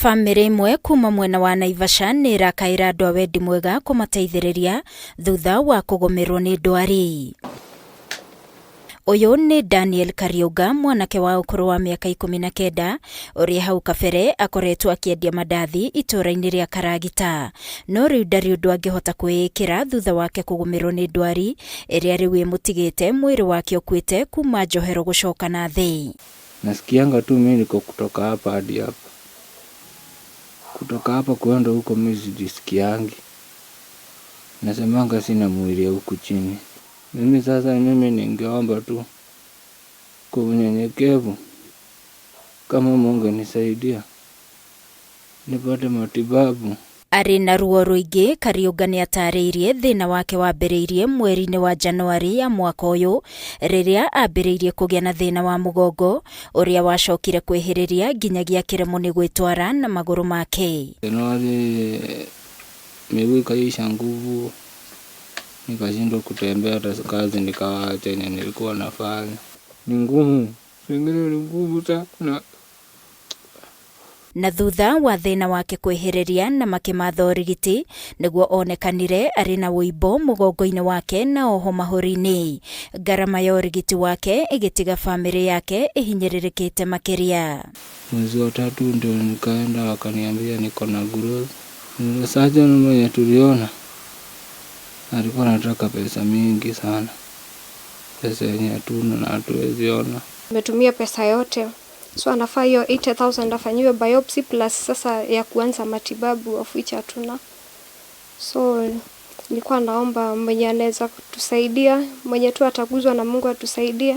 Bamĩrĩ ĩmwe kuma mwena wa Naivasha nĩ ĩrakaĩra andũ a wendi mwega kũmateithĩrĩria thutha wa kũgũmĩrwo nĩ ndwari. Ũyũ nĩ Daniel Kariũnga, mwanake wa ũkũrũ wa mĩaka 19, ũrĩa hau kabere akoretwo akĩendia mandathi itũũra-inĩ rĩa Karagita. No rĩu ndarĩ ũndũ angĩhota kwĩĩkĩra thutha wake kũgũmĩrwo nĩ ndwari ĩrĩa rĩu ĩmũtigĩte mwĩrĩ wake ũkuĩte kuma njohero gũcoka na thĩ. Nasikianga tu mimi niko kutoka hapa hadi hapa, kutoka hapa kuenda huko mimi sijisikiangi, nasemanga sina mwili ya huku chini. Mimi sasa, mimi ningeomba tu kwa unyenyekevu, kama Mungu nisaidia nipate matibabu. Arĩ na ruo rũingĩ, Kariũnga nĩ atarĩirie thĩna wake wambĩrĩirie mweri-inĩ wa Januarĩ ya mwaka ũyũ rĩrĩa ambĩrĩirie kũgĩa na thĩna wa mũgongo ũrĩa wacokire kwĩhĩrĩria nginyagia akĩremwo nĩ gwĩtwara na magũrũ make. Januari miguu ikaisha nguvu, nikashindwa kutembea, hata kazi nikawacha yenye nilikuwa nafanya. Ni ngumu, zingine ni ngumu sana. Na thutha wa thĩna wake kwĩhĩrĩria na makĩmatha ũrigiti nĩguo onekanire arĩ na ũimbo mũgongo-inĩ wake na oho mahũri-inĩ. Ngarama ya ũrigiti wake ĩgĩtiga bamĩrĩ yake ĩhinyĩrĩrĩkĩte makĩria. Mwezi wa tatu ndio nikaenda, wakaniambia niko na growth. Surgeon mwenye tuliona alikuwa anataka pesa mingi sana, pesa yenye hatuna na hatuwezi ona. Ametumia pesa yote, so anafaa hiyo 80,000 afanyiwe biopsy plus sasa ya kuanza matibabu, of which hatuna. So nilikuwa naomba mwenye anaweza kutusaidia, mwenye tu ataguzwa na Mungu atusaidie,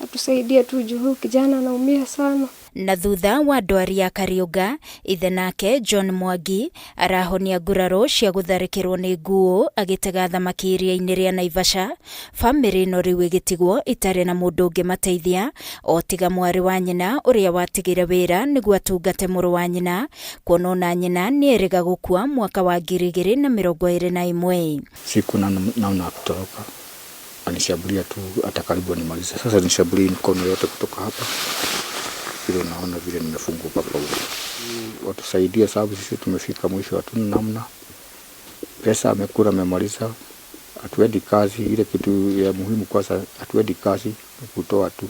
atusaidie tu juu huyu kijana anaumia sana. Na thutha wa ndwari ya Kariũnga, ithe nake John Mwangi arahonia nguraro cia gũtharĩkĩrwo nĩ nguũ agĩtega thamaki iria-inĩ rĩa Naivasha. Bamĩrĩ ĩno rĩu ĩgĩtigwo ĩtarĩ na mũndũ ũngĩmateithia o tiga mwarĩ wa nyina ũrĩa watigire wĩra nĩguo atungate mũrũ wa nyina, kuona ona nyina nĩ erĩga gũkua mwaka wa 2021. Siku namna ya kutoroka, anishambulia tu hata karibu animalize. Sasa nishambulia mikono yote kutoka hapa vile unaona vile nimefungwa mpaka huko. Watusaidie sababu sisi tumefika mwisho, hatuna namna. Pesa amekula amemaliza, hatuendi kazi. Ile kitu ya muhimu kwanza, hatuendi kazi, ni kutoa tu.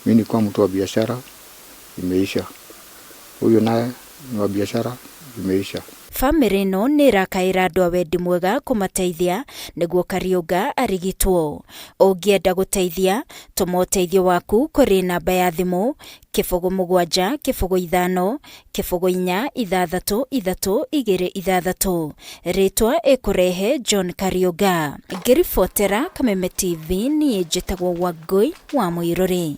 Mimi nilikuwa mtu wa biashara, imeisha. Huyu naye ni wa biashara, imeisha. Bamĩrĩ ĩno nĩ ĩrakaĩra andũ a wendi mwega kũmateithia nĩguo Kariũnga arigitwo. Ũngĩenda gũteithia, tũma ũteithio waku kũrĩ namba ya thimũ 0 7 0 5 0 4 6 6 2 6. Rĩtwa ĩkũrehe John Kariũnga. Ngĩribotera Kameme TV, niĩ njĩtagwo Wangũi wa Mũirũrĩ.